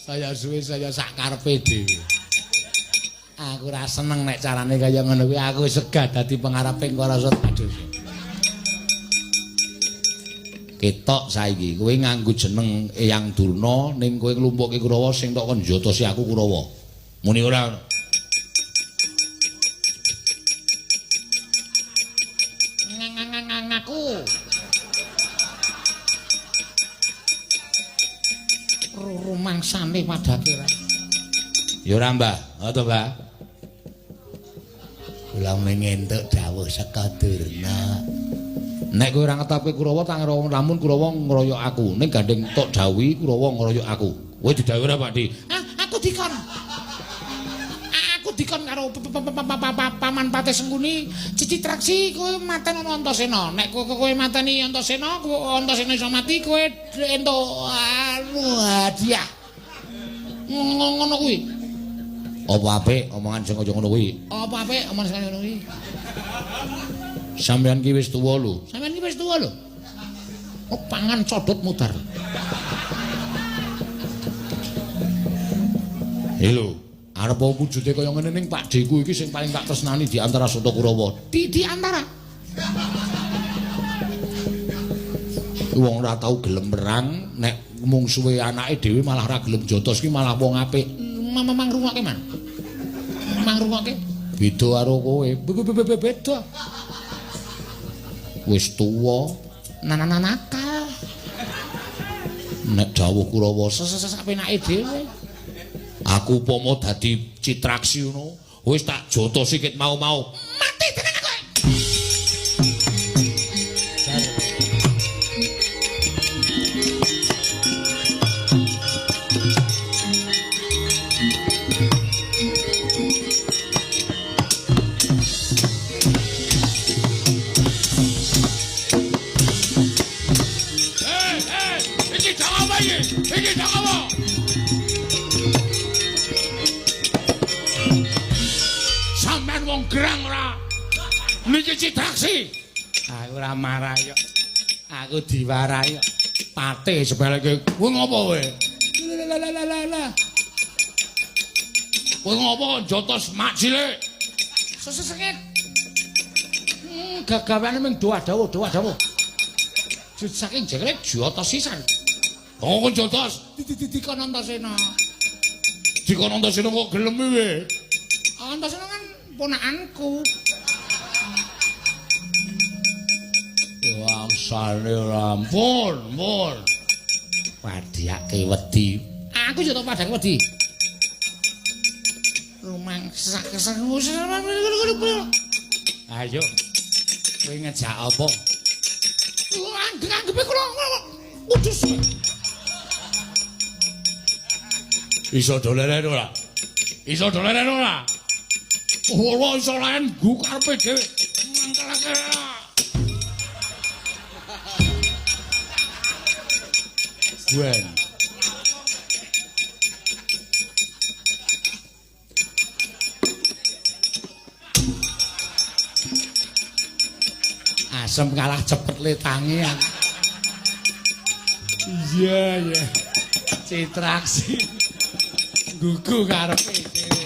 Saya suwe saya sak karepe dhewe. Aku ora seneng nek carane kaya ngono kuwi. Aku segah dadi pengareping Karasa Tadosa. Ketok saiki kowe nganggo jeneng Eyang Durna ning kowe nglumpukke Kurawa sing tok kon njotosi aku Kurawa. Muni ora ngono? Ngaku. Rumangsane padake ra. Ya ora, Mbah. Ha to, Mbah. Kula mengentuk dawuh saka Durna. Nek kowe ora ngetapke Kurawa tak lamun Kurawa ngroyok aku, ning gandeng tok dawuhi Kurawa ngroyok aku. Kowe didhawuhi ora, Pak Di? Ah, aku dikon. Aku dikon karo Paman Patih Sengkuni, Citraksi kowe mateni Antasena. Nek kowe mateni Antasena, kowe Antasena iso mati, kowe entuk anu hadiah. Ngono kuwi. Apa apik omongan sing kaya ngono kuwi? Apa apik omongan sing kaya ngono kuwi? Sampeyan ki wis tuwa lho. Sampeyan ki wis tuwa lho. Oh, pangan codot mudar. Lho, arep apa wujude kaya ngene ning Pakdheku iki sing paling tak tresnani di antara Sata Kurawa. Di antara. Wong ora tau gelem perang, nek mungsuhe anake dhewe malah ora gelem jotos ki malah wong apik. Mang rungokke, Man. Mang rungokke. Beda karo kowe. Beda. Wis tuwa, nakal. Nek dawuh Kurawa sak penake dhewe. Aku upama dadi Citraksi ngono, wis tak jotosi ket mau-mau. Mati tenan kowe. Iki dang apa iki? Iki dang apa? Sampeyan wong gerang ora? Niki Citraksi. Aku ora marah yo. Aku diwarahi kok. Patih sebeleke. Kowe ngopo kowe? Lah. Kowe ngopo jotos mak cilik? Sesengit. Gagawane mung doa dawuh, doa dawuh. Jut saking jengkele jotos sisan. Oh, kon jotos. Dikon Antasena. Dikon Antasena kok gelem kowe? Antasena kan ponakanku. Wangsane ora ampun, ampun. Padhake wedi. Aku yo tok padhake wedi. Rumangsa. Ayo. Kowe ngejak apa? Anggep-anggepe kula kudus. Iso doleren ora? Iso doleren ora? Ora iso laen nggo karepe dhewe. Mangkelake. Gwen. Asem kalah cepet letangi aku. Iya, iya. Citraksi. Gugu karepe dhewe.